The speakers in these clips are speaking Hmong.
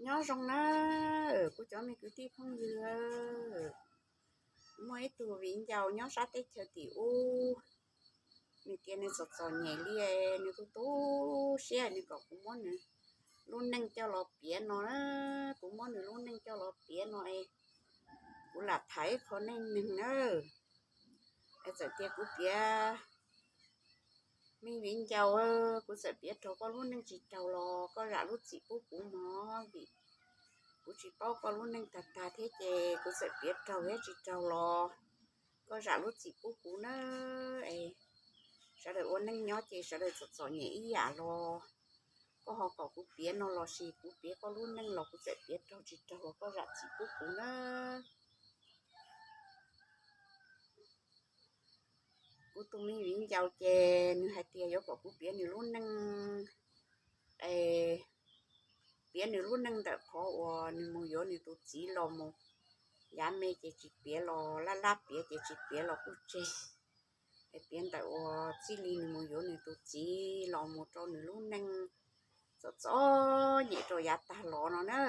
Nyob zoo na, kuv cov me kwv tij phooj ywg, muaj ib tug viv ncaus nyob sab teb chaws tim ub, nws tias nws txom txom nyem li, nws tu tu siab, nws kom kuv muab nws lub neej coj los piav no, kuv muab nws lub neej coj los piav no es kuv lam tham ib qho neej neeg na. Es txawm tias kuv piav, me viv ncaus, kuv txawm piav raug koj lub neej tsis raug los koj zam lub txim pub kuv mog, vim kuv tsis paub koj lub neej tag tag thiab ces kuv txawm piav raug thiab tsis raug los koj zam lub txim pub kuv na. Es sawv daws ua neej nyob ces sawv daws txom txom nyem ib yam los koj ho kom kuv piav no los sis kuv piav koj lub neej los kuv txawm piav raug tsis raug los koj zam txim pub kuv na. Kuv tus me viv ncaus ces nws hais tias yuav kom kuv piav nws lub neej, es piav nws lub neej ntawm qhov uas nws mus yuav nws tus txiv los mus, yav me ces tsis piav los laj laj piav ces tsis piav los kuj tseg. Es piav ntawm uas txij li nws mus yuav nws tus txiv los mus rau nws lub neej txom txom nyem rau yav tag los no na.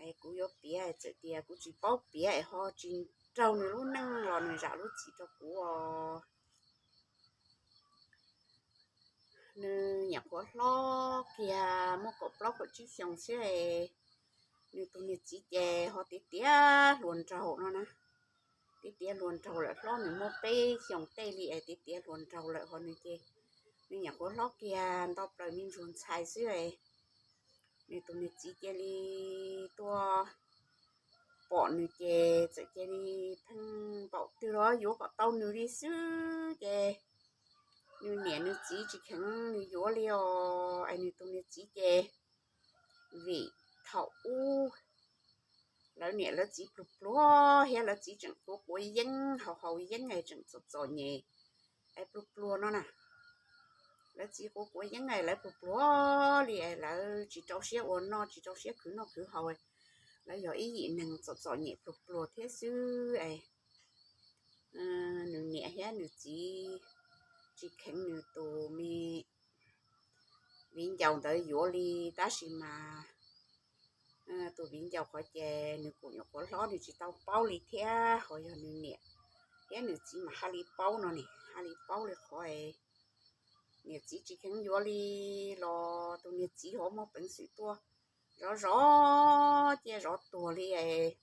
Es kuv yuav piav, txawm tias kuv tsis paub piav es ho tsis raug nws lub neej los nws zam lub txim rau kuv os. Nws nyuam qhuav hlob kiag muaj kaum plaub kaum tsib xyoos xwb es nws tus niag txiv ces ho tiav tiav hluas nraug no na. Tiav tiav hluas nraug lawm, hlob nws muaj peb xyoos tej li es tiav tiav hluas nraug lawm ho nws ces nws nyuam qhuav hlob kiag nto plaws me ntsuag ntxhais xwb es nws tus niag txiv cia li tuaj pom nws ces txawm cia li pheej npaum twg los yuav kom tau nws li xwb ces nws niam nws txiv tsis kheev nws yuav li os. Es nws tus niag txiv ces vim thaum ub lawv niam lawv txiv pluag pluag thiab lawv txiv tseem quav quav yeeb haus haus yeeb es tseem txom txom nyem es pluag pluag no na. Lawv txiv quav quav yeeb es lawv pluag pluag li es lawv tsis rau siab ua noj tsis rau siab khwv noj khwv haus. Lawv yog ib yim neeg txom txom nyem pluag pluag thiab xwb es nws niam thiab nws txiv tsis kheev nws tus me viv ncaus ntawd yuav li. Tab sis mas tus viv ncaus qhov ces nws kuj nyuam qhuav hlob nws tsis tau paub li thiab ho yog nws niam thiab nws txiv mas haj li paub no ne, haj li paub li qhov es niam txiv tsis kheev yuav li los tus niag txiv ho muaj peev xwm tuaj zov zov ciaj zov tuag li es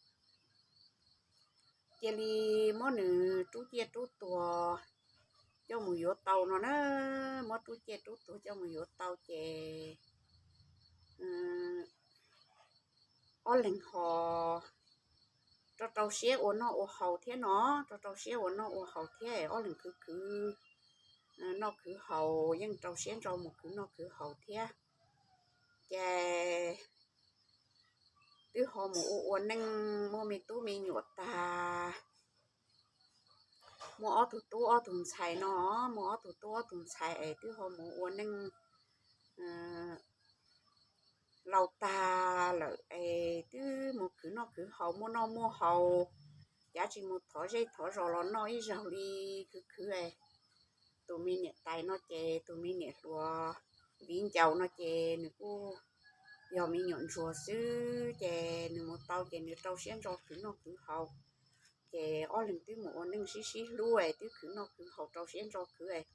cia li muab nws rub ciaj rub tuag coj mus yuav tau no na. Muab rub ciaj rub tuag coj mus yuav tau ces ob leeg ho rau rau siab ua noj ua haus thiab no, rau rau siab ua noj ua haus thiab ob leeg khwv khwv noj khwv haus yeej rau siab ntso mus khwv noj khwv haus thiab. Ces twb ho mus ua ua neej muaj me tub me nyuam tag, muaj ob tug tub ob tug ntxhais no, muaj ob tug tub ob tug ntxhais es twb ho mus ua neej laus tag lawm es twb mus khwv noj khwv haus muaj noj muaj haus, cav tsis mus thov zej thov zos los noj ib zaug li. Khwv khwv tus me niam tais no ces tus me niam hluas viv ncaus no ces nws kuj yog me nyuam ntsuag xwb ces nws mus tau ces nws rau siab ntso khwv noj khwv haus. Ces ob leeg twb mus ua neej sib sib hlub es twb khwv noj khwv haus rau siab ntso khwv es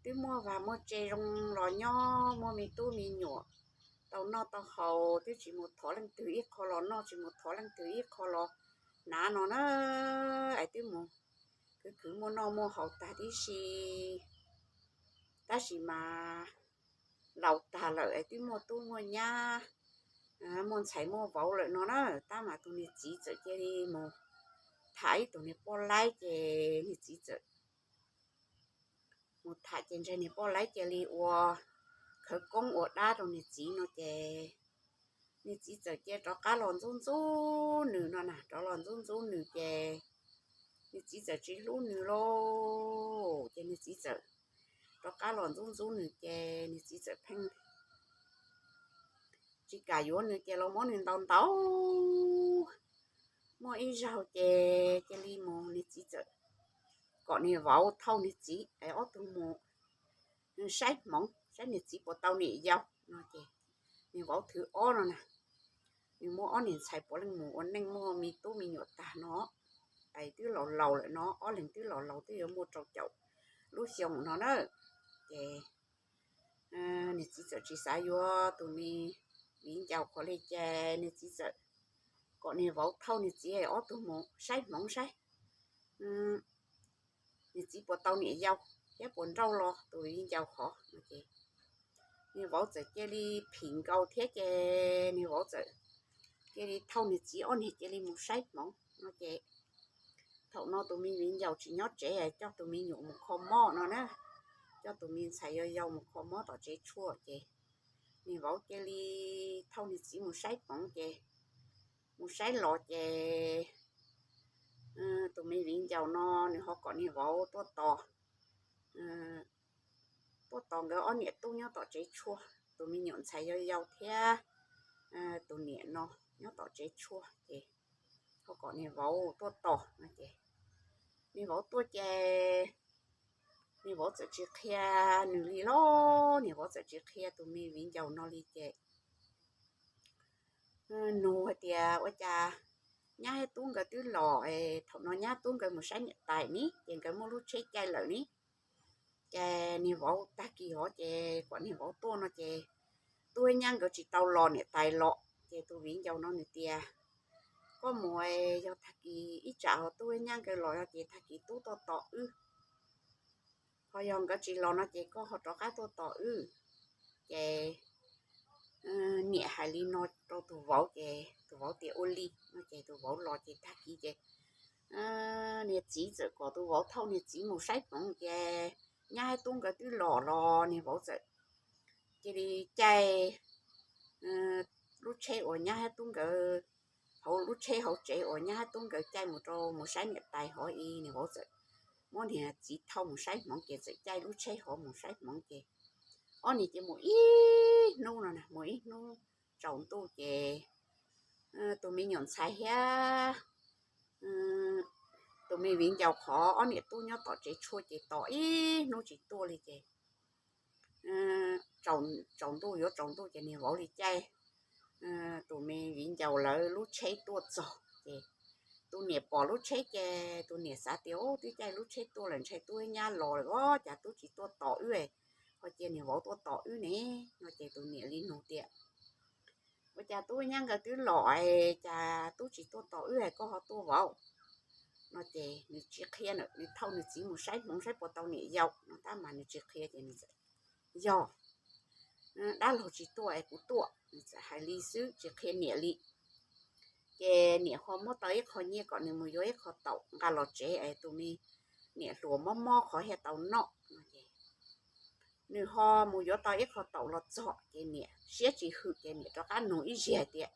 twb muaj vaj muaj tse zoo los nyob muaj me tub me nyuam tau noj tau haus, twb tsis mus thov leej twg ib qho los noj tsis mus thov leej twg ib qho los hnav no na. Es twb mus khwv khwv muaj noj muaj haus tag tib si. Tab sis mas laus tag lawm es twb muaj tub muaj nyab muaj ntxhais muaj vauv lawm no na, tab mas tus niag txiv txawm cia li mus tham ib tug niag poj laib ces niag txiv txawm mus tham ces ntshai niag poj laib cia li ua khawv koob ua dab rau niag txiv no ces niag txiv txawm cia rov qab los ntxub ntxub nws no na, rov los ntxub ntxub nws ces niag txiv txawm tsis hlub nws lauj. Ces niag txiv txawm rov qab los ntxub ntxub nws ces niag txiv txawm pheej tsis kam yuav nws ces los muab nws ntaus ntaus. Muaj ib zaug ces cia li mus niag txiv txawm kom niag vauv thauj niag txiv es ob tug mus saib hmoov saib niag txiv puas tau niam yau no ces Niag vauv thwv ob no na, nws muaj ob niag ntxhais puav leej mus ua neej muaj me tub me nyuam tag no, es twb laus laus lawm no, ob leeg twb laus laus twb yuav muaj rau caum lub xyoo no na. Ces niag txiv txawm tsis xav yuav tus me viv ncaus qhov li ces niag txiv txawm kom niag vauv thauj niag txiv ob tug mus saib hmoov saib niag txiv puas tau niam yau thiab puas nrauj los tus viv ncaus qhov no ces niag vauv txawm cia li phim nkaus thiab ces niag vauv txawm cia li thauj niag txiv ob niag cia li mus saib hmoov no ces thaum no tus me viv ncaus tsis nyob tsev, coj tus me nyuam mus kho mob no na, coj tus me ntxhais yau yau mus kho mob tom tsev tshuaj ces niag vauv cia li thauj niag txiv mus saib hmoov ces mus saib los ces tus me viv ncaus no nws ho kom niag vauv tuaj tos, tuaj tos nkawd ob niam tub nyob tom tsev tshuaj, tus me nyuam ntxhais yau yau thiab tus niam no nyob tom tsev tshuaj ces ho kom niag vauv tuaj tos no ces niag vauv tuaj ces niag vauv txawm tsis qhia nws li los, niag vauv txawm tsis qhia tus me viv ncaus no li ces nug hais tias ua cas nyab thiab tub nkawd twb los, thaum no nyab tub nkawd mus saib niam tais ni ces nkawd muaj lub tsheb caij lawm ni. Ces niag vauv tag kis hov ces kom niag vauv tuaj no ces tub thiab nyab nkawd tsis tau los, niam tais los ces tus viv ncaus no nws tias koj mus, yog tag kis ib tsam ho tub thiab nyab nkawd los ces tag kis tub tuaj tos wb, ho yog nkawd tsis los no ces koj ho rov qab tuaj tos wb. Ces niam hais li no rau tus vauv ces tus vauv tias ua li no ces tus vauv los ces tag kis ces niag txiv txawm kom tus vauv thauj niag txiv mus saib hmoov ces nyab thiab tub nkawd twb los los niag vauv txawm cia li caij lub tsheb uas nyab thiab tub nkawd, hauv lub tsheb hauv tsev uas nyab thiab tub nkawd caij mus rau mus saib niam tais hov, niag vauv txawm muab niag txiv thauj mus saib hmoov ces txawm caij lub tsheb hov mus saib hmoov ces ob niag ces mus ib hnub no na, mus ib hnub tsaus ntuj ces tus me nyuam ntxhais thiab tus me viv ncaus qhov ob niam tub nyob tom tsev tshuaj ces tos ib hnub tsis tuaj li ces tsaus ntuj yuav tsaus ntuj ces niag vauv li caij tus me viv ncaus lawv lub tsheb tuaj txog ces tus niam pom lub tsheb ces tus niam xav tias ub, twb caij lub tsheb tuaj lawm ntshai tub thiab nyab los lawm os, cas tub tsis tuaj tos wb, ho cia niag vauv tuaj tos wb ne no ces tus niam li nug tias ua cas tub thiab nyab nkawd twb los es cas tub tsis tuaj tos wb es koj ho tuaj vauv no ces nws tsis qhia, nws thauj nws txiv mus saib hmoov saib puas tau niam yau no tab mas nws tsis qhia ces nws txawm yog dab laug tsis tuaj es kuv tuaj, nws txawm hais li xwb tsis qhia niam li. Ces niam ho muab tau ib qho nyiaj kom nws mus yuav ib qho taum nqa los tsev es tus me niam hluas mob mob qhov thiaj tau noj no ces nws ho mus yuav tau ib qho taum los txog ces niam siab tsis hwm ces niam rov qab nug ib zaug hais tias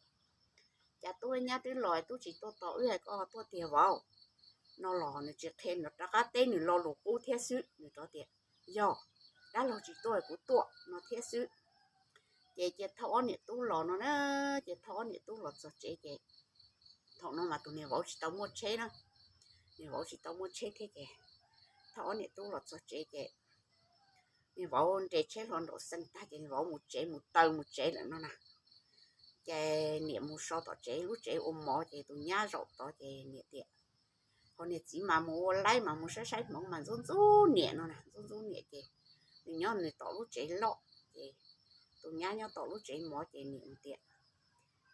cas tub thiab nyab twb los tub tsis tuaj tos wb es koj ho tuaj tiag vauv no los nws tsis qhia, nws rov qab teb nws lo lus qub thiab xwb, nws rov tias yog dab laug tsis tuaj kuv tuaj no thiab xwb. Ces cia thauj ob niam tub los no na, ces thauj ob niam tub los txog tsev ces thaum no mas tus niam vauv tsis tau muaj tsheb na, niam vauv tsis tau muaj tsheb thiab ces thauj ob niam tub los txog tsev ces niam vauv nres tsheb hlo nraum xees tag ces niam vauv mus tsev, mus taw mus tsev lawm no na. Ces niam mus so tom tsev, lub tsev ua mov ces tus nyab zaum tod ces niam tias, ho niag txiv mas mus ua laib mas mus saib saib hmoov mas ntxub ntxub niam no na, ntxub ntxub niam ces nws nyob nws tom lub tsev loj ces tus nyab nyob tom lub tsev mov ces niam tias,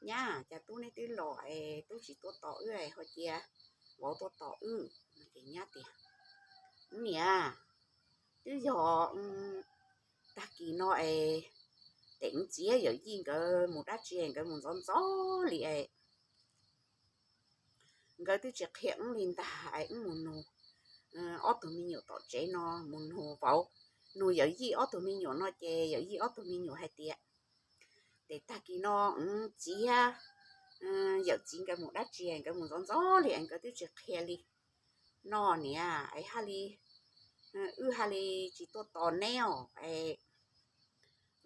nyab, cas tub neb twb los es tub tsis tuaj tos wb es ho cia vauv tuaj tos wb no ces nyab tias, niam, twb yog tag kis no es tes txiv yawm yij nkawd mus dab tsi nkawd mus ntxov ntxov li es nkawd twb tsis qhia wb li ntag es wb mus nug ob tug me nyuam tom tsev no, mus nug vauv, nug yawm yij ob tug me nyuam no ces yawm yij ob tug me nyuam hais tias tes tag kis no txiv thiab yawm txiv nkawd mus dab tsi nkawd mus ntxov ntxov li es nkawd twb tsis qhia li no niam es haj li wb haj li tsis tuaj tos neb os es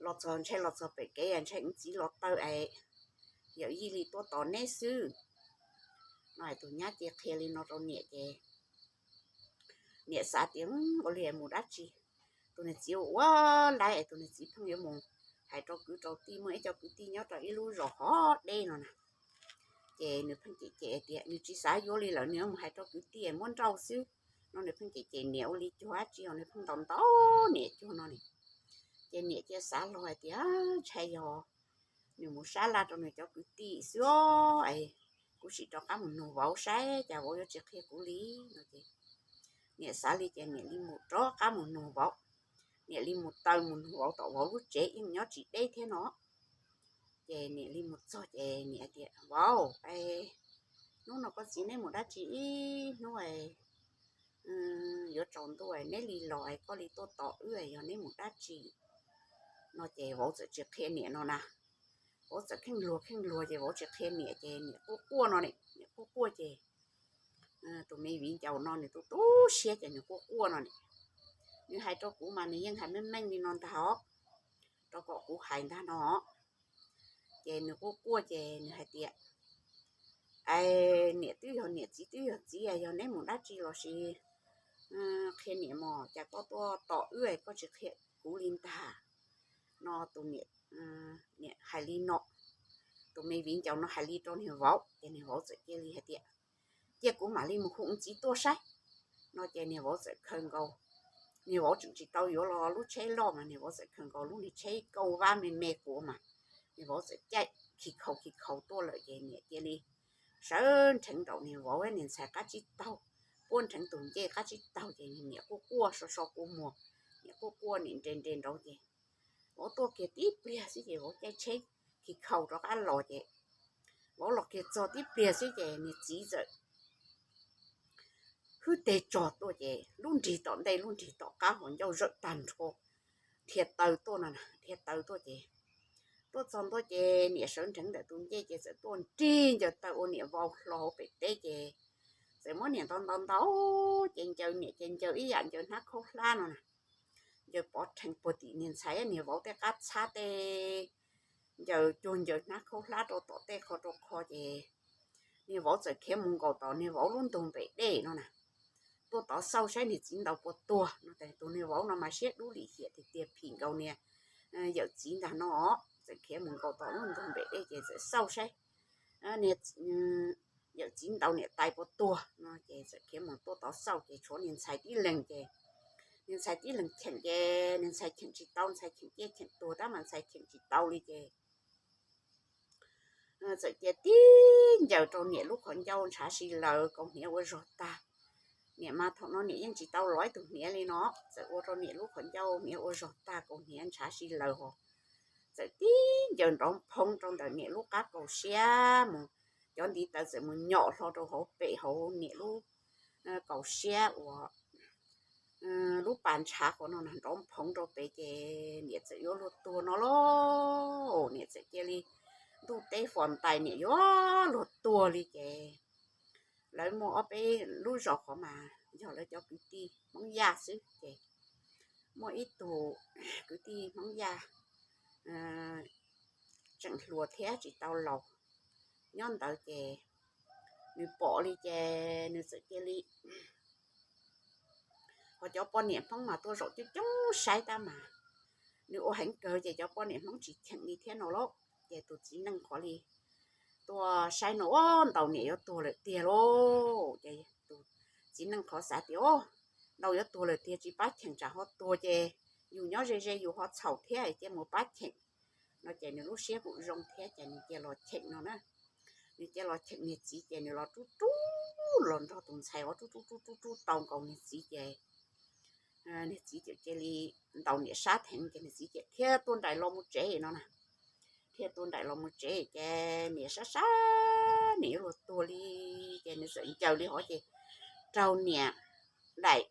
los txog ntshai los txog pem kev ntshai wb txiv los taw es yawm yij li tuaj tos neb xwb no es tus nyab cia qhia li no rau niam ces niam xav tias ua li mus dab tsi, tus niag txiv ua ua laib es tus niag txiv pheej yuav mus hais rau kwv rau tij, muaj ib co kwv tij nyob rau ib lub zos hov deb no na. Ces nws pheej cem cem tias nws tsis xav yuav li lawm, nws yuav mus hais rau kwv tij muab nrauj xwb no. Nws pheej cem cem niam ua li cuag dab tsi os, nws pheej ntaus ntaus niam cuag no ni. Ces niam cia xav los hais tias ntshai yog nws mus sab laj rau nws cov kwv tij xwb os, kuv sim rov qab mus nug vauv saib cas vauv yuav tsis qhia kuv li no. Ces niam xav li ces niam li mus rov qab mus nug vauv. Niam li mus taw mus nug vauv tom vauv lub tsev, yeej nyob tsis deb thiab no. Ces niam li mus txog ces niam tias, Vauv, hnub no koj txiv neb mus dab tsi ib hnub yuav tsaus ntuj neb li los koj li tuaj tos wb, yog neb mus dab tsi no? Ces vauv txawm tsis qhia niam no na. Vauv txawm kheej luag kheej luag ces vauv tsis qhia niam, ces niam quaj quaj no ni, niam quaj quaj ces tus me viv ncaus no nws tu tu siab ces nws quaj quaj no ni. Nws hais rau kuv mas nws yeej hais meej meej li no ntag os, rau kom kuv hais ntag no. Ces nws quaj quaj ces nws hais tias, Niam twb yog niam, txiv twb yog txiv, yog neb mus dab tsi los sis qhia niam mog, cas koj tuaj tos wb koj tsis qhia kuv li ntag no. Tus niam, niam hais li no, tus me viv ncaus no hais li rau niag vauv ces niag vauv txawm cia li hais tias, Cia kuv mam li mus hu txiv tuaj saib no. Ces niag vauv txawm khaws nkaus, niag vauv tseem tsis tau yuav los lub tsheb loj mas niag vauv txawm khaws nkaus lub niag tsheb kauj vab me me quav mas niag vauv txawm caij khi khau khi khau tuaj lawm ces niam cia li sawv nrheev nraum niag vauv niag ntxhais qab tsib taug, puab nrheev tus ncej qab tsib taug ces niam quaj quaj so so kua muag, niam quaj quaj niam nres nres nraud ces vauv tuaj kiag tib pliag xwb ces vauv caij tsheb khi khau rov qab los ces vauv los kiag txog tib pliag xwb ces niag txiv txawm hwb teg tsog tuaj ces lub nrig tom ntej lub nrig tom qab hos ncauj zawm tag nrho, dhia taw tuaj no, dhia taw tuaj ces tuaj txog ntua ces niam sawv nrheev ntawm tus ncej ces txawm tuaj nrig ncaws taw ua niam vau hlo hauv pem teb ces txawm muab niam ntaus ntaus ntaus ces ncaws niam ces ncaws ib yam ncaws hnab khaub hlab no na. Ncaws pov rhees puag tim niag ntxhais niag vauv tej qab txhab tej, ncaws cuag ncaws hnab khaub hlab rau tom tej qho rau qho ces niag vauv txawm khiav mus nkaum tom niag vauv lub ntug npem dej no na, tuaj tov xauj saib niag txiv ntaus puas tuag no. Tus niag vauv no mas siab dub lim hiam tiag tiag phim nkaus niag yawm txiv ntag no, txawm khiav mus nkaum tom lub ntug npem dej ces txawm xauj saib niag yawm txiv ntaus niam tais puas tuag no ces txawm khiav mus tuaj tov xauj ces tshuav niag ntxhais tib leeg ces niag ntxhais tib leeg cheem ces niag ntxhais cheem tsis tau, ntxhais cheem ciaj cheem tuag tab mas ntxhais cheem tsis tau li ces txawm cia tib ncaws rau niam lub qhov ncauj ntshav si lawm kaus hniav ua zog tag. Niam mas thaum no niam yeej tsis tau lov ib tug hniav li no, txawm ua rau niam lub qhov ncauj hniav ua zog tag kaus hniav ntshav si lawm hos txawm tib ncaws nrov phoov rau ntawm niam lub qab kaus siab mus, cov ntiv taw txawm mus nyom hlo rau hauv pem hauv niam lub kaus siab uas lub pas ntshav qhov no nrov phoov rau pem ces niam txawm yuav luag tuag no lauj. Niam txawm cia li ntuj teb fos ntais niam yuav luag tuag li ces lawv muaj ob peb lub zos qhov mas yog lawv cov kwv tij Hmoob Yaj xwb ces muaj ib tug kwv tij Hmoob Yaj tseem hluas thiab tsis tau laus nyob ntawd ces nws pom li ces nws txawm cia li ho cov poj niam Hmoob mas tuaj zaum coob coob saib tab mas nws ua heev kawg ces cov poj niam Hmoob tsis cheem li thiab no lauj. Ces tus txiv neej qhov li tuaj saib no, Ntaus niam yuav tuag lawm tiag lauj. Ces tus txiv neej qhov xav tias, Ntaus yuav tuag lawm tiag tsis pab cheem tsam ho tuag ces yus nyob ze ze yus ho txhaum thiab cia mus pab cheem no ces nws lub siab kuj zoo thiab ces nws cia los cheem no na. Nws cia los cheem niag txiv ces nws los rub rub los nrog tus ntxhais ua rub rub rub rub rub tau nkaus niag txiv ces niag txiv ces cia li ntaus niam sab theev ces niag txiv ces thiaj tuaj nraim los mus tsev no na. Thiaj tuaj nraim los mus tsev ces niam sab sab niam yuav luag tuag li ces nws txawm ncaws li hov ces raug niam daim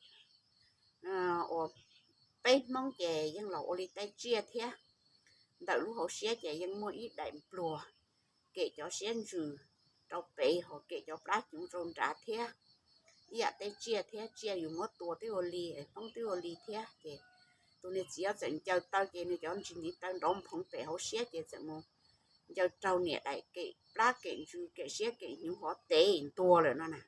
uas peb Hmoob ces yeej los ua li tej tsiaj thiab. Ntawm lub hauv siab ces yeej muaj ib daim npluag kem cov siab ntsws rau pem ho kem cov plab cuv rau nrad thiab. Ib yam tej tsiaj thiab, tsiaj yus muab tua twb ua li, Hmoob twb ua li thiab ces tus niag txiv txawm ncaws taw ces nws cov ntsis ntiv taw nrov nphoov pem hauv siab ces txawm mus ncaws raug niam daim kem plab kem ntsws kem siab kem hnyuv hov tev ntuag lawm no na.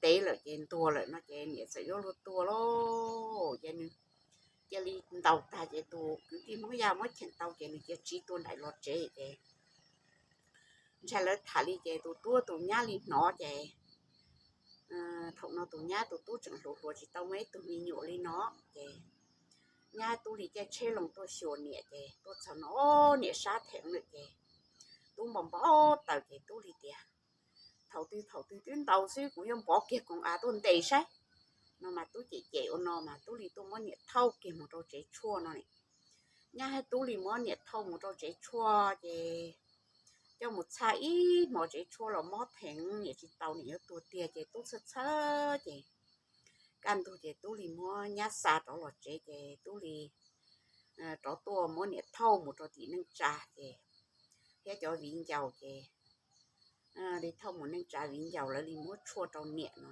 Tev lawm ces ntuag lawm no ces niam txawm yuav luag tuag lauj. Ces nws cia li ntaus tag ces tus kwv tij Hmoob Yaj muab cheem tau ces nws cia li tsiv tua nraim los tsev ces ntshai lawv tham li ces tus tub tus nyab li hnov ces thaum no tus nyab tus tub tseem hluas hluas tsis tau muaj ib tug me nyuam li no ces nyab tub li caij tsheb loo tuaj xyuas niam ces tuaj txog no niam sab theem lawm ces tub npau npau taws ces tub li tias, thaum twg thaum twg twb ntaus xwb, kuv yuav npov kiag koom av tuaj ntes saib no mas tub cem cem ua no mas tub li tuaj muab niam thauj kiag mus rau tsev tshuaj no. Nyab thiab tub li muab niam thauj mus rau tsev tshuaj ces coj mus txhaj ib hmos tsev tshuaj los mob theev niam tsis tau, niam yuav tuag tiag ces tub txhawj txhawj ces kaj ntug ces tub li muab nyab xa rov los tsev ces tub li rov tuaj muab niam thauj mus rau tim neej tsa ces thiab cov viv ncaus ces li thauj mus neej tsa viv ncaus lawv li muab tshuaj rau niam no.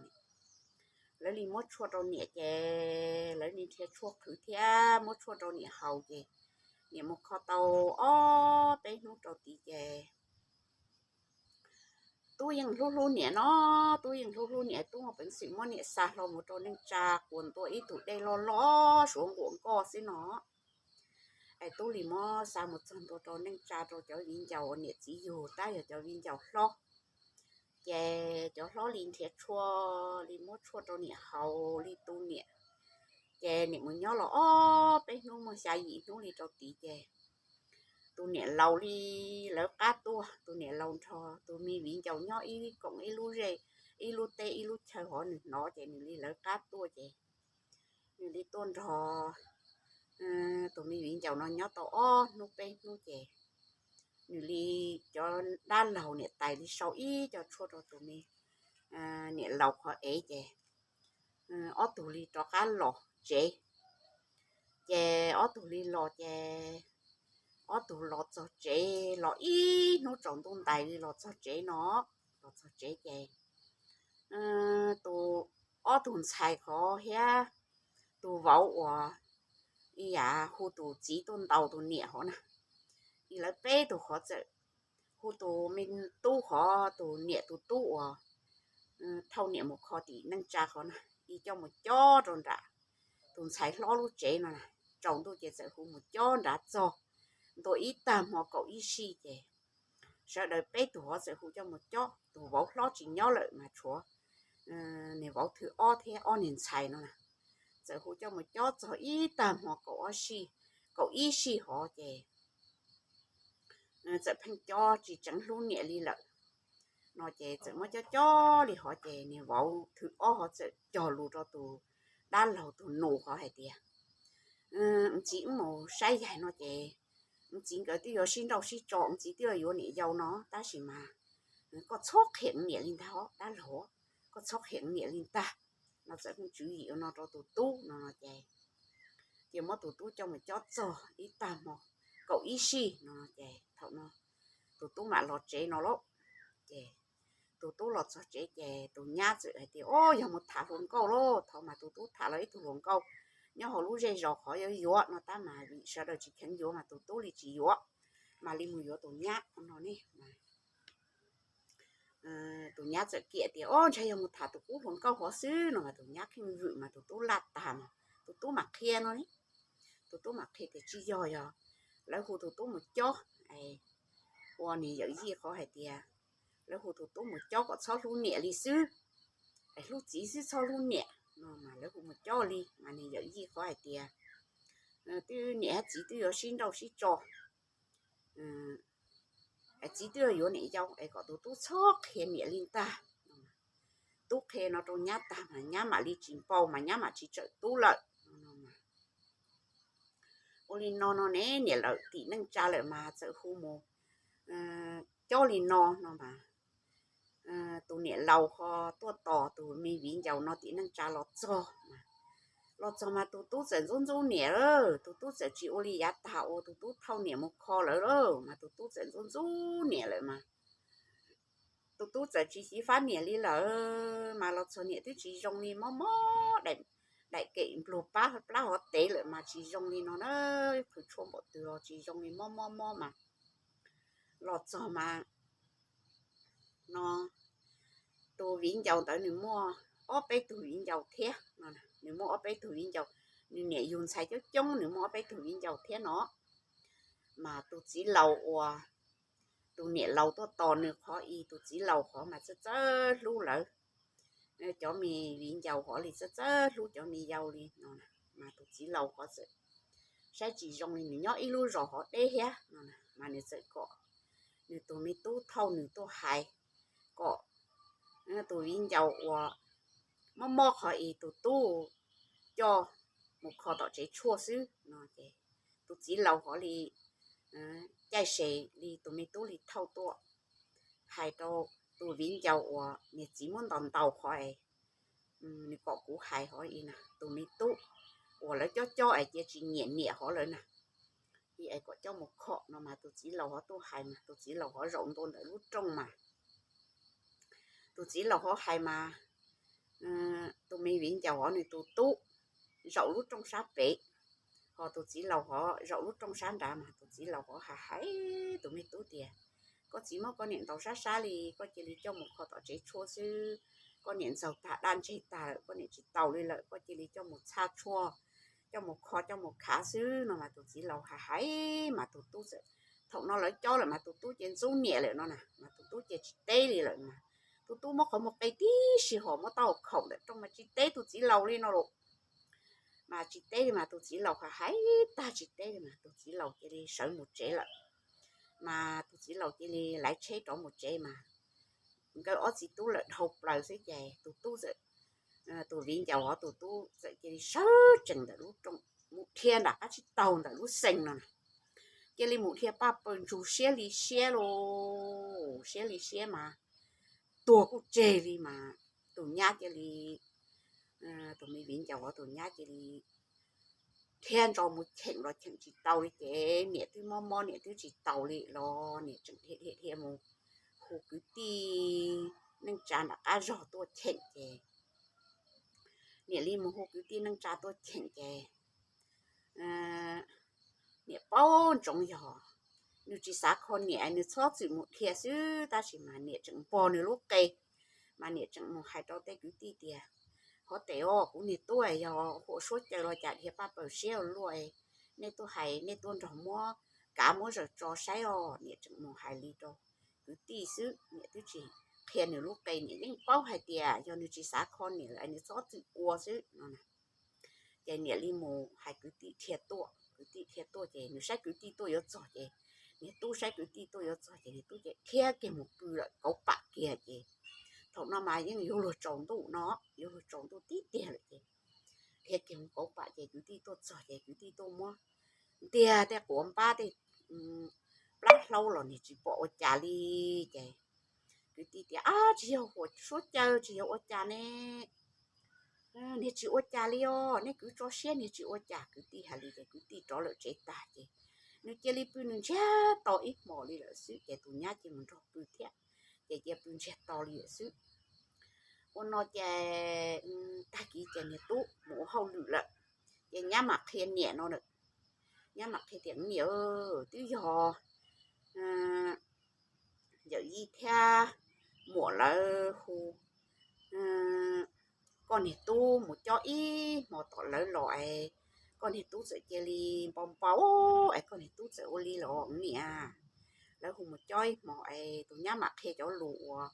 Lawv li muab tshuaj rau niam ces lawv li nrhiav tshuaj qhwv thiab muab tshuaj rau niam haus ces niam mus kho tau ob peb hnub rau tid ces tub yeej hlub hlub niam no, tub yeej hlub hlub niam, tub muaj peev xwm muab niam xa hlo mus rau neej tsa quas ntua ib tug dej loj loj suav nquam nkoj xwb no es tub li muab xa mus txog ntua rau neej tsa rau cov viv ncaus uas niam txiv yug tab yog cov viv ncaus hlob ces cov hlob li nrhiav tshuaj li muab tshuaj rau niam haus li tu niam ces niam mus nyob los ob peb hnub muaj xya yim hnub li rau tid ces tus niam laus li lawv qab tuaj, tus niam laus nrog tus me viv ncaus nyob ib koom ib lub zej, ib lub teb ib lub chaw hov nws hnov ces nws li lawv qab tuaj ces nws li tuaj nrog tus me viv ncaus no nyob tau ob hnub peb hnub ces nws li cov dab laug niam tais li sau ib co tshuaj rau tus me niam laus qhov ev ces ob tug li rov qab los tsev ces ob tug li los ces ob tug los txog tsev los ib hnub tsaus ntuj ntais li los txog tsev no, los txog tsev ces tus ob tug ntxhais qhov thiab tus vauv uas ib yam hu tus txiv tuaj ntaus tus niam hov na, ib lawv peb tug qhov txawm hu tus me tub qhov tus niam tus tub uas thauj niam mus kho tim neej tsa qhov na, ib coj mus cob rau nram tus ntxhais hlob lub tsev no na, tsaus ntuj ces txawm hu mus cob nrad txog ntua ib tag hmo kaum ib sij ces sawv daws peb tug hov txawm hu coj mus cob, tus vauv hlob tsis nyob lawm mas tshuav niag vauv thwv ob thiab ob niag ntxhais no na, txawm hu coj mus cob txog ib tag hmo kaum ob sij, kaum ib sij hov ces txawm pheej cob tsis tseev hlub niam li lawm no ces txawm muab cob cob li hov ces niag vauv thwv ob hov txawm cog lus rau tus dab laug tus nus hov hais tias, ntxiv wb mus saib yaig no ces ntxiv nkawd twb yuav sib nrauj sib tso, ntxiv twb yuav yuav niam yau no tab sis mas koj txhob qhia niam li ntag dab laug, koj txhob qhia niam li ntag no. Txawm pheej tswv yim ua no rau tus tub no ces cia muab tus tub coj mus cob txog ib tag hmo kaum ib sij no ces thaum no tus tub mam los tsev no lauj. Ces tus tub los txog tsev ces tus nyab txawm hais tias, o, yog mus tham hluas nkauj lauj. Thaum mas tus tub tham los ib tug hluas nkauj nyob hauv lub zej zos qhov yuav yuav no tab mas vim sawv daws tsis kheev yuav mas tus tub li tsis yuav, mam li mus yuav tus nyab no ne. Tus nyab txawm kiam tias, o, ntshai yog mus tham tus qub hluas nkauj hov xwb no mas tus nyab kheej vwm mas tus tub laj tag mas tus tub mam qhia no ne. Tus tub mam qhia tias tsis yog, yog lawv hu tus tub mus cob ua niag yawm yij qhov hais tias lawv hu tus tub mus cob kom txhob hlub niam li xwb, es hlub txiv xwb txhob hlub niam no mas lawv hu mus cob li mas niag yawm yij qhov hais tias twb niam thiab txiv twb yuav sib nrauj sib tso, txiv twb yuav niam yau es kom tus tub txhob qhia niam li ntag. Tub qhia no rau nyab tag mas nyab mam li tsis npau mas nyab mam tsis tsawm tub lawm. Ua li no no ne niam lawm tim neej tsa lawm mas txawm hu mus cob li no no mas tus niam laus ho tuaj tos tus me viv ncaus no tim neej tsa los txog. Los txog mas tus tub txawm ntxub ntxub niam, tus tub txawm tsis ua li yav tag uas tus tub thauj niam mus kho lawm lauj, mas tus tub txawm ntxub ntxub niam lawm mas tus tub txawm tsis xyiv fab niam li lawm mas los txog niam twb tsis zoo li, mob mob daim kem nplug pab plab hov tev lawm mas tsis zoo li no na, qhwv tshuaj npaum twg los tsis zoo li, mob mob mob mas los txog mas no tus viv ncaus ntawd nws muaj ob peb tug viv ncaus thiab, nws muaj ob peb tug viv ncaus, nws niam yug ntxhais coob coob, nws muaj ob peb tug viv ncaus thiab no. Mas tus txiv laus uas tus niam laus tuaj tos nws qhov i, tus txiv laus qhov mas txawj txawj hlub lawv cov me viv ncaus hov li, txawj txawj hlub cov me yau li no. Mas tus txiv laus hov txawm saib tsis zoo li, nws nyob ib lub zos hov deb thiab no, mas nws txawm kom nws tus me tub thauj nws tuaj hais kom tus viv ncaus uas mob mob qhov i tus tub coj mus kho tom tsev tshuaj xwb no. Ces tus txiv laus hov li caij se li tus me tub li thauj tuaj hais rau tus viv ncaus uas niag txiv muab ntaus ntaus qhov es nws kom kuv hais hov i na, tus me tub uas lawv cob cob es cia tsis nyiam niam hov lawm na, i es kom coj mus kho no. Mas tus txiv laus hov tuaj hais mas tus txiv laus hov zaum ntua ntawm lub rooj mas tus txiv laus hov hais mas tus me viv ncaus hov nws tus tub zaum lub rooj sab pem, ho tus txiv laus hov zaum lub rooj sab nrad. Mas tus txiv laus hov hais hais tus me tub tias, koj txiv muab koj niam ntaus sab sab li, koj cia li coj mus kho tom tsev tshuaj xwb, koj niam ntxaug tag daj ntseg tag lawm, koj niam tsis taus li lawm, koj cia li coj mus txhaj tshuaj, coj mus kho coj mus khav xwb no. Mas tus txiv laus hais hais mas tus tub txawm, thaum no lawv cob lawm mas tus tub ces ntxub niam lawm no na, mas tus tub ces tsis teb li lawm mas tus tub muab qhov muag qe tib si hos muab taub hau khaum ntawm rooj mas tsis teb tus txiv laus li no los. Mas tsis teb li mas tus txiv laus hais hais tag tsis teb li mas tus txiv laus cia li sawv mus tsev lawm. Mas tus txiv laus cia li laiv tsheb rov mus tsev mas nkawd ob txiv tub lawm dhau plaws xwb ces tus tub txawm, tus viv ncaus hov tus tub txawm cia li sawv tsees ntawm lub rooj mus dhia nram qab tsib taug ntawm lub xees no na, cia li mus dhia paj paws ntsug siab li siab los siab li siab mas tuag kuj tseg li mas tus nyab cia li, tus me viv ncaus hov tus nyab cia li dhia ntso mus cheem los cheem tsis tau li ces niam twb mob mob niam twb tsis taus li los niam tseem dhia dhia dhia mus hu kwv tij neej tsa nram qab zog tuaj cheem ces niam li mus hu kwv tij neej tsa tuaj cheem ces niam paub ntsoov yog nws tsis xav kho niam nws txhob txwm mus dhia xwb, tab sis mas niam tseem npog nws lub qe, mas niam tseem mus hais rau tej kwv tij tias, hov tes os, kuv niag tub yog hu ua suab caw los cas dhia paj paws siab ua luaj, nej tuaj hais nej tuaj nrog muab kav muab zaws tso saib os. Niam tseem mus hais li rau kwv tij xwb, niam twb tsis qhia nws lub qe, niam yeej paub hais tias yog nws tsis xav kho niam lawm nws txhob txwm ua xwb no. Ces niam li mus hais kwv tij dhia tuaj, kwv tij dhia tuaj ces nws saib kwv tij tuaj yuav txog ces niag tub saib kwv tij tuaj yuav txog ces niag tub ces dhia kiag mus pw lawm kauv pam kiag ces thaum no mas yeej yuav luag tsaus ntuj no, yuav luag tsaus ntuj tib tiag lawm ces dhia kiag mus kauv pam ces kwv tij tuaj txog ces kwv tij tuaj muab ntiag tej quav npab tej plab hlaub los niag tsis pom ua cas li. Ces kwv tij tias, ab, tsis yog hu ua suab caw, tsis yog ua cas ne, niag tsis ua cas li os, nej kwv tso siab niag tsis ua cas. Kwv tij hais li ces kwv tij rov lawm tsev tag ces nws cia li pw nws ntsiag to ib hmos li lawm xwb ces tus nyab cia mus nrog pw thiab, ces cia pw ntsiag to li lawm xwb. Ua no ces tag kis ces niag tub mus ua hauj lwm lawm, ces nyab mam qhia niam no lawm. Nyab mam qhia tias, niam, twb yog yawm yij thiab muam lawv hu koj niag tub mus cob ib hmo tom lawv los es koj niag tub txawm cia li npau npau es koj niag tub txawm ua li los niam. Lawv hu mus cob ib hmo es tus nyab mam qhia cov lus uas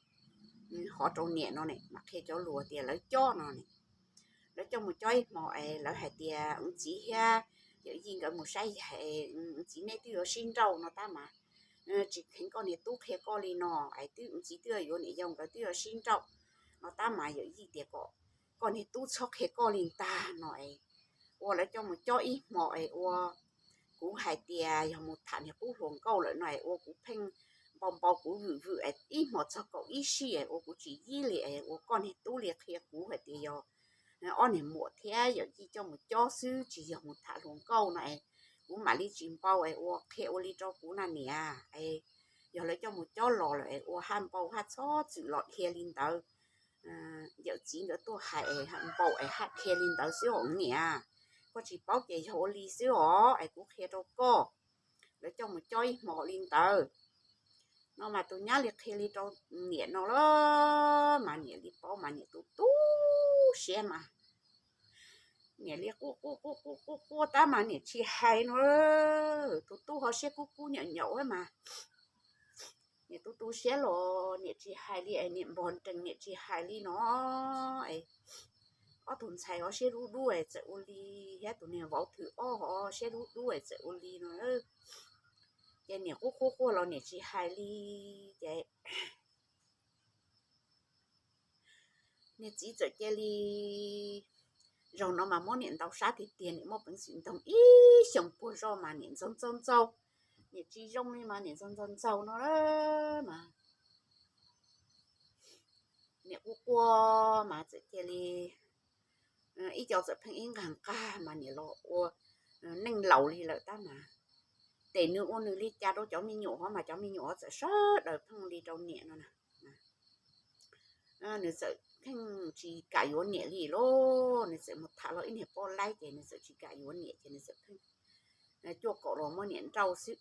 hov rau niam no ne, mam qhia cov lus tias lawv cob no ne. Lawv coj mus cob ib hmo es lawv hais tias, ub, txiv thiab yawm yij nkawd mus saib yaig, ub, txiv, nej twb yuav sib nrauj no tab mas tsis kheev koj niag tub qhia koj li no es twb, ub, txiv twb yuav niam yau nkawd twb yuav sib nrauj no tab mas yawm yij tias kom koj niag tub txhob qhia koj li ntag no es ua lawv coj mus cob ib hmo es ua kuv hais tias yog mus tham niag qub hluas nkauj lawm no es ua kuv pheej npau npau kuv vwm vwm es ib hmo txog kaum ib sij es ua kuv tsis yib li es ua koj niag tub li qhia kuv hais tias yog ob niag muam thiab yawm yij coj mus cob xwb tsis yog mus tham hluas nkauj no es kuv mam li tsis npau es ua qhia ua li rau kuv na niam es yog lawv coj mus cob los lawm es ua haj npau haj txhob txwm los dhia li ntawd. Yawm txiv nkawd tuaj hais es haj npau es haj dhia li ntawd xwb os niam. Koj tsis paub ces yog ua li xwb os es kuv qhia rau koj, lawv coj mus cob ib hmo li ntawd no mas tus nyab li qhia li rau niam no lawm mas niam li paub mas niam tu tu siab mas Niam li quaj quaj quaj quaj quaj quaj tab mas niam tsis hais no. Tus tub ho siab kub kub nyaum nyaum mas, niam tu tu siab los niam tsis hais li, niam npog nrees niam tsis hais li no. Ob tug ntxhais ho siab dub dub txawm ua li, thiab tus niag vauv thwv ob ho siab dub dub txawm ua li no. Ces niam quaj quaj quaj los niam tsis hais li. Ces niag txiv txawm cia li, zaum no mas muab niam ntaus sab tiag tiag, niam muaj peev xwm ntaus ib xyoos puag zoj mas niam ntxaug ntxaug ntxaug, niam tsis zoo li mas niam ntxaug ntxaug ntxaug no mas niam quaj quaj mas txawm cia li, ib co txawm pheej ib nqag nqag mas niam los ua neej laus li lawm tab mas, ces nws ua nws li cas rau cov me nyuam hov mas cov me nyuam hov txawm sawv daws pheej li rau niam no na. Nws txawm pheej tsis kam yuav niam li lauj, nws txawm mus tham los ib niag poj laib ces nws txawm tsis kam yuav niam ces nws txawm pheej cuaj kaum los muab niam nrauj xwb.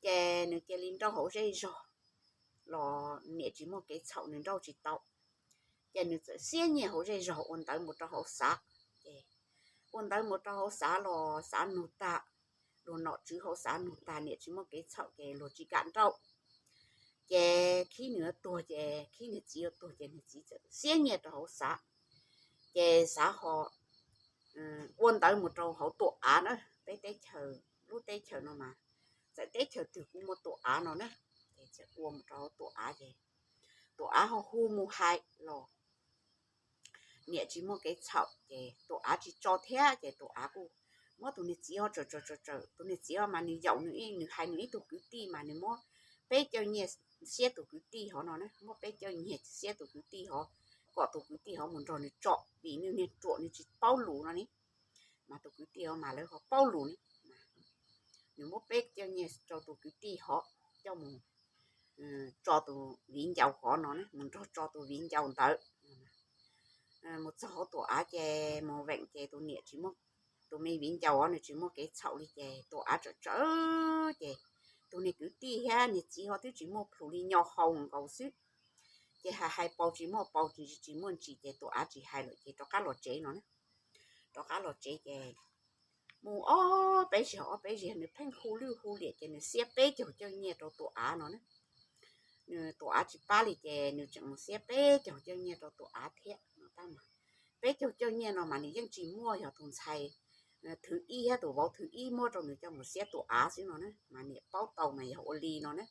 Ces nws cia li nrauj hauv zej zog los niam tsis muaj kev txhaum nws nrauj tsis tau. Ces nws txawm xiab nyiaj hauv zej zog ua ntawv mus rau hauv xav. Ces ua ntawv mus rau hauv xav los xav nug tag, luag nom tswv hauv xav nug tag niam tsis muaj kev txhaum ces luag tsis kam nrauj. Ces khib nws yuav tuag ces khib nws txiv yuav tuag ces nws txiv txawm xiab nyiaj rau hauv xav. Ces xav ho ua ntawv mus rau hauv tuam av na, peb teb chaws, lub teb chaws no mas txawm teb chaws twg kuj muaj tuam av no na. Ces txawm ua mus rau hauv tuam av ces tuam av ho hu mus hais los niam tsis muaj kev txhaum ces tuam av tsis tso thiab ces tuam av kuj muab tus niag txiv ho tsawm tsawm tsawm tsawm, tus niag txiv ho mas nws yaum nws, nws hais nws ib tug kwv tij mas nws muab peb caug nyiaj xiab tus kwv tij hov no na, muab peb caug nyiaj xiab tus kwv tij hov, kom tus kwv tij hov mus nrog nws tso, vim nws niag ruam nws tsis paub lus no ne. Mas tus kwv tij hov mas lawv ho paub lus ne. Nws muab peb caug nyiaj rau tus kwv tij hov coj mus tso tus viv ncaus hov no, mus nrog tso tus viv ncaus ntawd. Mus txog hauv tuam av ces mus veem ces tus niam tsis muaj, tus me viv ncaus hov nws tsis muaj kev txhaum li ces tuam av tsawm tsawm ces tus niag kwv tij thiab niag txiv ho twb tsis muaj plhus li, nyo hau nkaus xwb. Ces hais hais paus tsis muaj paus, tsis tsis muaj ntsis ces tuam av tsis hais lawm ces rov qab los tsev no na. Rov qab los tsev ces mus ob peb zaug ob peb zaug nws pheej hu lwj hu liam ces nws xiab peb caug caug nyiaj rau tuam av no na. Nws tuam av tsis pab li ces nws tseem mus xiab peb caug caug nyiaj rau tuam av thiab no. Peb caug caug nyiaj no mas nws yeej tsis muaj, yog tus ntxhais thwv ib thiab tus vauv thwv ib muab rau nws coj mus xiab tuam av xwb no na, mas niam paub tau mas yog ua li no na.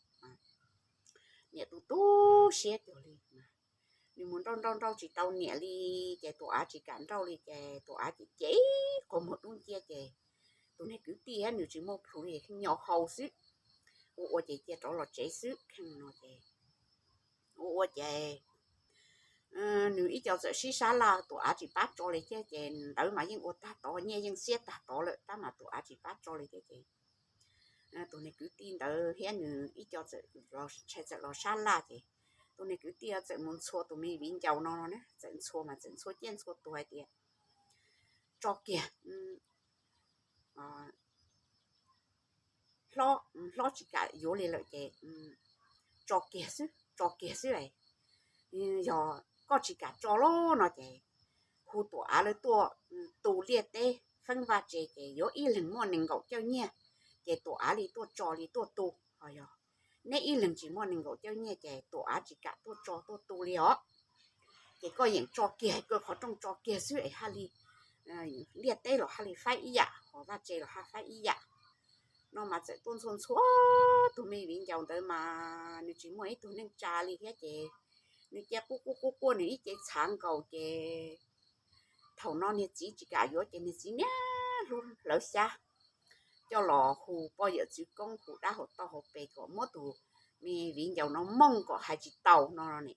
Niam tu tu siab cuag li, nws mus nrauj nrauj nrauj tsis tau niam li, ces tuam av tsis kam nrauj li ces tuam av ces ces qhov muag dub nciab ces tus niag kwv tij thiab nws tsis muaj plhus li, nyo hau xwb. Ua ua ces cia rov los tsev xwb kheej no ces ua ua ces nws ib co txawm sib sab laj, tuam av tsis pab tso li thiab ces ntawv mas yeej ua tag tod, nyiaj yeej xiab tag tod lawm tab mas tuam av tsis pab tso li thiab ces tus niag kwv tij ntawd thiab nws ib co txawm los, ntshai txawm los sab laj ces tus niag kwv tij txawm mus ntxhua tus me viv ncaus no no na, txawm ntxhua mas txawm ntxhua ciaj ntxhua tuag hais tias tso kiag, hlob tsis kam yuav li lawm ces tso kiag xwb, tso kiag xwb, yog koj tsis kam tso lawm no ces hu tuam av lawv tuaj tu liaj teb feeb vaj tse ces yuav ib leeg muaj nees nkaum caug nyiaj, ces tuam av li tuaj tso li tuaj tu. Ho yog neb ib leeg tsis muaj nees nkaum caug nyiaj ces tuam av tsis kam tuaj tso tuaj tu li os. Ces koj yeem tso kiag, koj qhov rooj tso kiag xwb es haj li liaj teb los haj li faib ib yam, ho vaj tse los haj faib ib yam. No mas txawm tuaj ntxhua ntxhua tus me viv ncaus ntawd mas nws tsis muaj ib tug neej tsa li thiab ces nws cia quaj quaj quaj quaj nws ib ce txhav nkaus ces thaum no niag txiv tsis kam yuav ces niag txiv niaj hlub hlawv xyab coj los hu poj yawm txwv koob, hu dab hauv toj hauv pes kom muab tus me viv ncaus no mooj kom hais tsis taus no ne.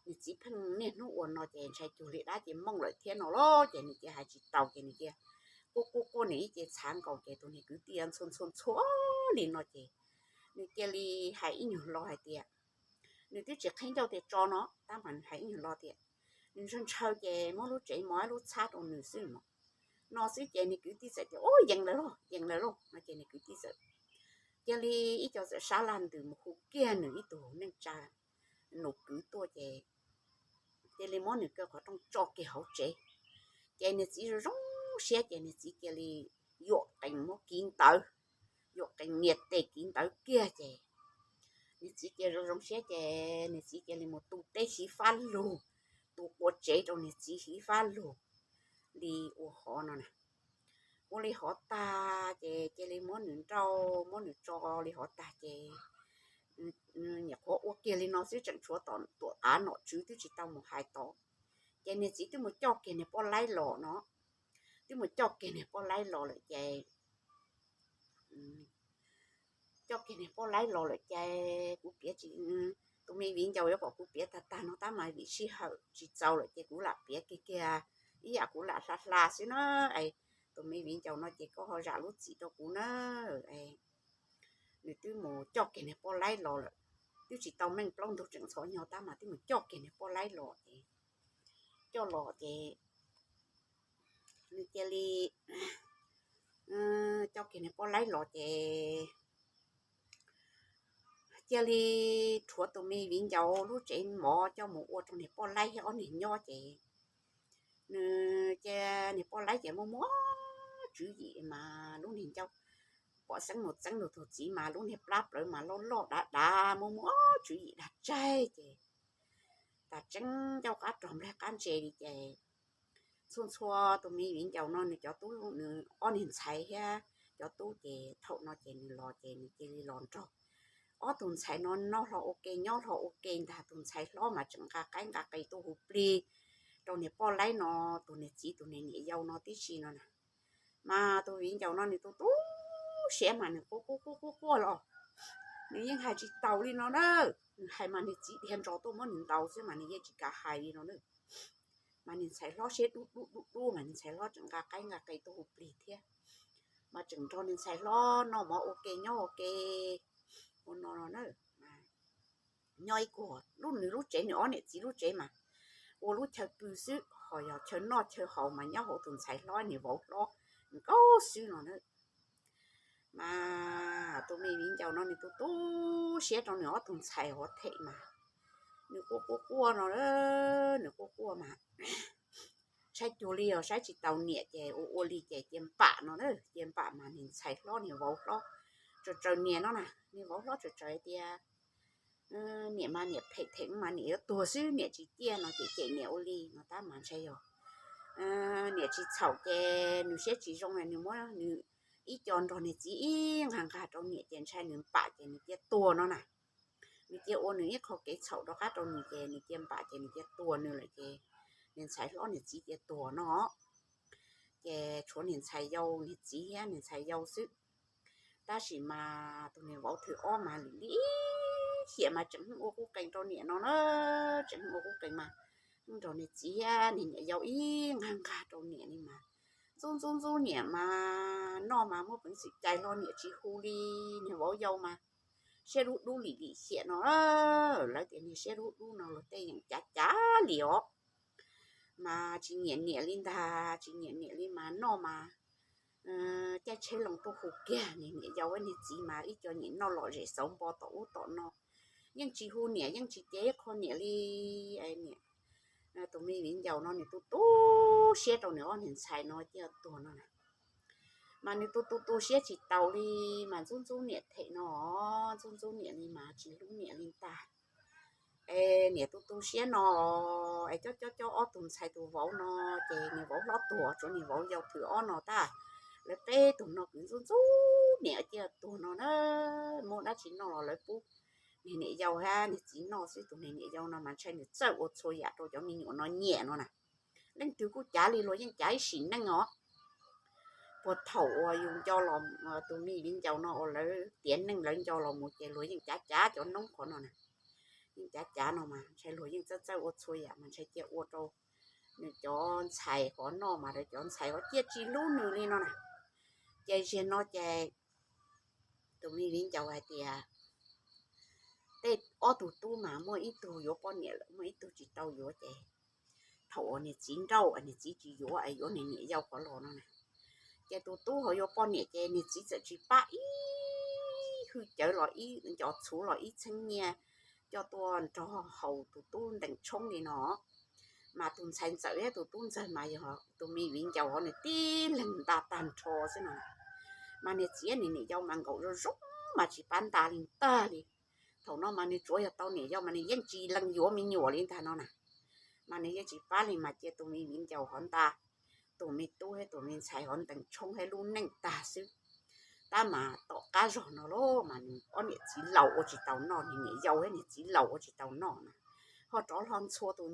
Nws txiv pheej niaj hnub ua no ces ntshai cuag li dab ces mooj lawm thiab no los ces nws cia hais tsis taus ces nws cia quaj quaj quaj nws ib ce txhav nkaus ces tus niag kwv tij ntxhua ntxhua ntxhua li no ces nws cia li hais ib nyuag lo hais tias, nws twb tsis qhib ncauj tias tso no tab mas nws hais ib nyuag lo tias, nws ntshaw ntshaw ces muab lub tsev mov ib lub txhab rau nws xwb no. No xwb ces niag kwv tij txawm tias, ub, yees lawm lauj, yees lawm lauj no ces niag kwv tij txawm cia li ib co txawm sab laj ntws mus hu kiag nws ib tug neej tsa nus kwv tuaj ces cia li muab nws kaw qhov rooj tso kiag hauv tsev. Ces niag txiv zoo zoo siab ces niag txiv cia li yuam qees muab kiv ntawd, yuam qees nias tes kiv ntawd kiag ces niag txiv cia zoo zoo siab ces niag txiv cia li mus tu teb hiv fab lug, tu qua tsev rau niag txiv hiv fab lug li ua hov no na. Ua li hov tag ces cia li muab nws nrauj muab nws tso li hov tag ces nyuam qhuav ua kiag li no xwb tseem tshuav tom tuam qav nom tswv twb tsis tau mus hais tod. Ces niag txiv twb mus coj kiag niag poj laib los no, twb mus coj kiag niag poj laib los lawm ces coj kiag niag poj laib los lawm ces kuv piav tsis, tus me viv ncaus yuav kom kuv piav tag tag no tab mas vim sij hawm tsis txaus lawm ces kuv lam piav kiag kiag ib yam kuv lam hla hla xwb na. Tus me viv ncaus no ces koj ho zam lub txim rau kuv na. Nws twb mus coj kiag niag poj laib los lawm, twb tsis tau meej plaub ntug tseem ntxhov nyog tab mas twb mus coj kiag niag poj laib los ces, coj los ces nws cia li coj kiag niag poj laib los ces cia li rhuav tus me viv ncaus lub tsev mov coj mus ua rau niag poj laib thiab ob niag nyob ces nws cia niag poj laib ces muaj muaj tswv yim mas lub niag ncauj pom xeeb mus txeeb lug tus txiv mas lub niag plab plawv mas loj loj dav dav muaj muaj tswv yim dag tsaig ces tas tseeb ncauj qab rog nplaig qab ntse li ces txhua txhua tus me viv ncaus no nws cov tub nws ob niag ntxhais thiab cov tub ces thaum no ces nws los ces nws cia li los nrog ob tug ntxhais no noj hlo ua ke nyob hlo ua ke ntag. Tus ntxhais hlob mas tseem nqa qaib nqa qe tuaj hu plig rau niag poj laib no, tus niag txiv tus niag niam yau no tib si no na. Mas tus viv ncaus no nws tu tu siab mas nws quaj quaj quaj quaj quaj los nws yeej hais tsis taus li no na. Nws hais mas niag txiv dhia ntso tuaj muab nws ntaus xwb mas nws yeej tsis kam hais li no na. Mas niag ntxhais hlob siab dub dub dub dub mas niag ntxhais hlob tseem nqa qaib nqa qe tuaj hu plig thiab, mas tseem nrog niag ntxhais hlob noj mov ua ke nyob ua ke ua no no na. Nyob ib kuag lub nws lub tsev nws ob niam txiv lub tsev mas ua lub chaw pw xwb ho yog chaw noj chaw haus mas nyob hauv tus ntxhais hlob niag vauv hlob nkaus xwb no na. Mas tus me viv ncaus no nws tu tu siab rau nws ob tug ntxhais hov them mas nws quaj quaj quaj no, nws quaj quaj mas ntshai cuag li os saib tsis taus niam ces ua ua li ces cia npam no na, cia npam mas niag ntxhais hlob niag vauv hlob tsaws tsaws niag no na, niag vauv hlob tsaws tsaws tias niam mas niam phem them mas niam yuav tuag xwb niam tsis ciaj no ces cem niam ua li no tab mas ntshai yog niam tsis txhaum ces nws siab tsis zoo nws muab nws ib co nrog niag txiv ib nqag nqag rau niam ces ntshai nws npam ces nws cia tuag no na. Nws cia ua nws ib qho kev txhaum rov qab rau nws ces nws cia npam ces nws cia tuag nws lawm ces niag ntxhais hlob niag txiv cia tuag no. Ces tshuav niag ntxhais yau niag txiv thiab niag ntxhais yau xwb. Tab sis mas tus niag vauv thwv ob mas lim li ib hiam mas tseem ua qub qees rau niam no na, tseem ua qub qees mas nrog niag txiv thiab niag niam yau ib nqag nqag rau niam li mas ntxub ntxub ntxub niam mas noj mas muaj peev xwm cais hlo niam tsis hu li. Niag vauv yau mas siab dub dub lim lim hiam no, lawv tias niag siab dub dub no luag tej yeem cav cav li os. Mas tsis nyiam niam li ntag, tsis nyiam niam li mas noj mas caij tsheb loo tuaj hu kiag niag niam yau niag txiv mas ib co nyiam noj lom zem xauv npo tom ub tom no, yeej tsis hu niam yeej tsis cev ib qho niam li. Tus me viv ncaus no nws tu tu siab rau nws ob niag ntxhais no cia tuag no na. Mas nws tu tu tu siab tsis taus li mas ntxub ntxub niam them no, ntxub ntxub niam li mas tsis hlub niam li ntag. Es niam tu tu siab no es cob cob cob ob tug ntxhais tus vauv no ces niag vauv hlob tuag tshuav niag vauv yau thwv ob no tag. Lawv peb tug no kwv ntxub ntxub niam cia tuag no na, muaj dab tsi noj los lawv pub niag niam yau thiab niag txiv noj xwb. Tus niag niam yau no mas ntshai nws txawj ua txhua yam rau cov me nyuam no nyiam no na. Leej twg kuj cav li luag yeej cav ib sim neej os. Puag thaum uas yus nco los, tus me viv ncaus no uas lawv tiav neej lawv nco los mus ces luag yeej cav cav cov noob qhov no na. Yeej cav cav no mas ntshai luag yeej txawj txawj ua txhua yam mas ntshai cia ua rau nws cov ntxhais qhov noj mas lawv cov ntxhais qhov cia tsis hlub nws li no na. Ces ziag no ces tus me viv ncaus hais tias tej ob tug tub mas muaj ib tug yuav poj niam lawm muaj ib tug tsis tau yuav ces thaum uas niag txiv nrauj niag txiv tsis yuav es yuav niag niam yau qhov los no na. Ces tus tub ho yuav poj niam ces niag txiv txawm tsis pab ib hwj cawv los ib ncov txhuv los ib txheeb nyiaj coj tuaj nrog haus tus tub ntees tshoob li no. Mas tus ntxhais ntxawm thiab tus tub ntxawg mas yog tus me viv ncaus hov nws tib leeg nta tag nrho xwb no. Mas niag txiv nws niam yau mas nkaum zoo zoo mas tsis pab nta li ntag li. Thaum no mas nws tsuav yog tau niam yau mas nws yeej tsis lees yuav me nyuam li ntag no na. Mas nws yeej tsis pab li mas cia tus me viv ncaus hov nta, tus me tub thiab tus me ntxhais hov ntees tshoob thiab lub neej tag xwb. Tab mas tom qab zog no los mas nws ob niam txiv laus ua tsis tau noj, nws niam yau thiab niag txiv laus ua tsis tau noj na, ho rov hlo ntxhua tus,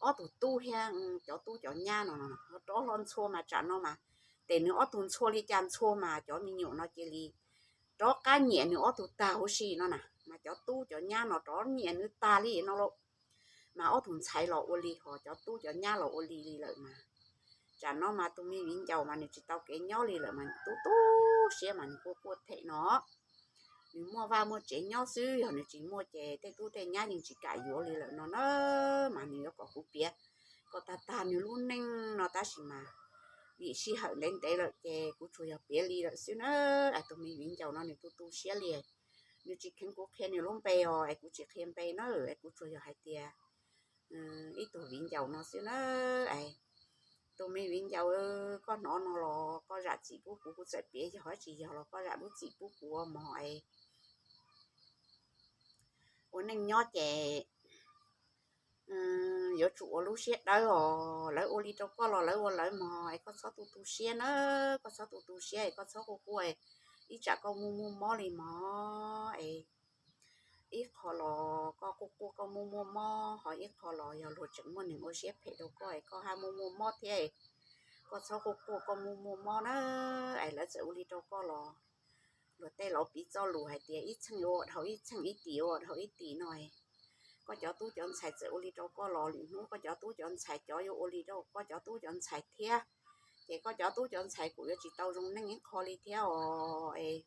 ob tug tub thiab cov tub cov nyab no, ho rov hlo ntxhua mas tsam no mas, ces nws ob tug ntxhua li cas ntxhua mas cov me nyuam no cia li rov qab nyiam nws ob tug tag huv si no na, mas cov tub cov nyab no rov nyiam nws tag li no lauj. Mas ob tug ntxhais los ua li ho cov tub cov nyab los ua li li lawm mas, tsam no mas tus me viv ncaus mas nws tsis tau kev nyob li lawm mas nws tu tu siab mas nws quaj quaj them no. Nws muaj vaj muaj tsev nyob xwb, yog nws tsis muaj ces tej tub tej nyab yeej tsis kam yuav li lawm no na. Mas nws yuav kom kuv piav kom tag tag nws lub neej no tab sis mas vim sij hawm ntev ntev lawm ces kuv tsuas yog piav li lawm xwb na. Es tus me viv ncaus no nws tu tu siab li, nws tsis kheev kuv qhia nws lub npe os, es kuv tsis qhia npe na, es kuv tsuas yog hais tias ib tug viv ncaus no xwb na. Es tus me viv ncaus, koj hnov no los koj zam txim pub kuv, kuv txawm piav yog tsis yog los koj zam lub txim pub kuv mog. Es ua neej nyob ces yuav tsum ua lub siab dawb os, lawv ua li rau koj los lawv ua lawv mog, es koj txhob tu tu siab na, koj txhob tu tu siab es koj txhob quaj quaj, ib tsam koj muaj muaj mob li mog. Es ib qho los koj quaj quaj koj muaj muaj mob, ho ib qho los yog luag tseem muaj neeg ua siab phem rau koj es koj haj muaj muaj mob thiab. Koj txhob quaj quaj koj muaj muaj mob na, es lawv txawm ua li rau koj los luag tej laus piv txoj lus hais tias ib txheej yuav ua dhau ib txheej, ib tis yuav ua dhau ib tis no. Koj cov tub cov ntxhais txawm ua li rau koj los lwm hnub koj cov tub cov ntxhais cov yuav ua li rau koj cov tub cov ntxhais thiab, ces koj cov tub cov ntxhais kuj yuav tsis tau zoo neej ib qho li thiab os. Es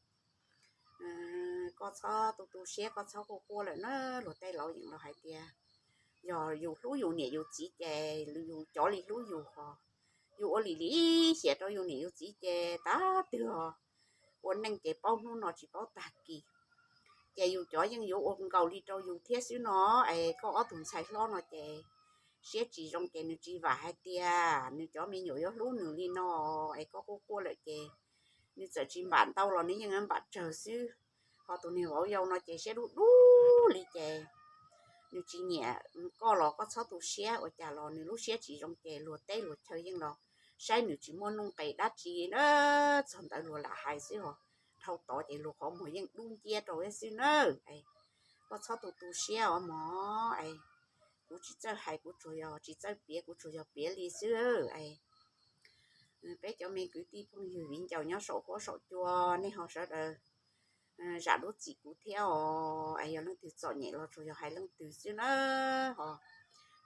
koj txhob tu tu siab, koj txhob quaj quaj lawm na. Luag tej laus yeej los hais tias yog yus hlub yus niam yus txiv ces yus cov li hlub yus hos, yus ua li lim hiam rau yus niam yus txiv ces tag twg os, ua neej ces paub hnub no tsis paub tag kis. Ces yus cov yeej yuav ua nkaus li rau yus thiab xwb no. Es koj ob tug ntxhais hlob no ces siab tsis zoo ces nws tsis vam hais tias nws cov me nyuam yuav hlub nws li no. Es koj quaj quaj lawm ces nws txawm tsis npam ntau los nws yeej npam tsawg xwb. Ho tus niag vauv yau no ces siab dub dub li ces nws tsis nyiam koj los koj txhob tu siab, ua cas los nws lub siab tsis zoo ces luag teb luag chaw yeej los saib nws tsis muaj nuj nqis dab tsi na. Txog ntawd luag lam hais xwb os, dhau tod ces luag qhov muag yeej dub nciab rau thiab xwb na. Koj txhob tu tu siab os mog. Kuv tsis txawj hais, kuv tsuas yog tsis txawj piav, kuv tsuas yog piav li xwb. Peb cov me kwv tij phooj ywg viv ncaus nyob saum huab saum cua nej ho sawv daws zam lub txim kuv thiab os. Es yog leej twg txom nyem los tsuas yog hais leej twg xwb na, ho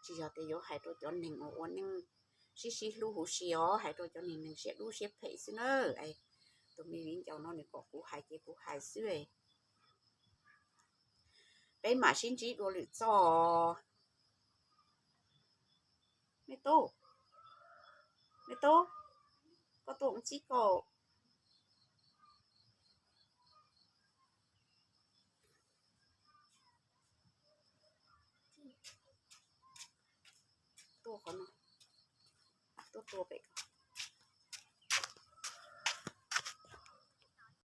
tsis yog tias yuav hais rau cov neeg uas ua neej sib sib hlub huv si os, hais rau cov neeg neeg siab dub siab phem xwb na. Es tus me viv ncaus no nws kom kuv hais ces kuv hais xwb. Peb mam sib ntsib dua lwm txoj. Me tub, me tub, koj tuaj ntxib koj. Tuaj qhov no, tuaj tua pem.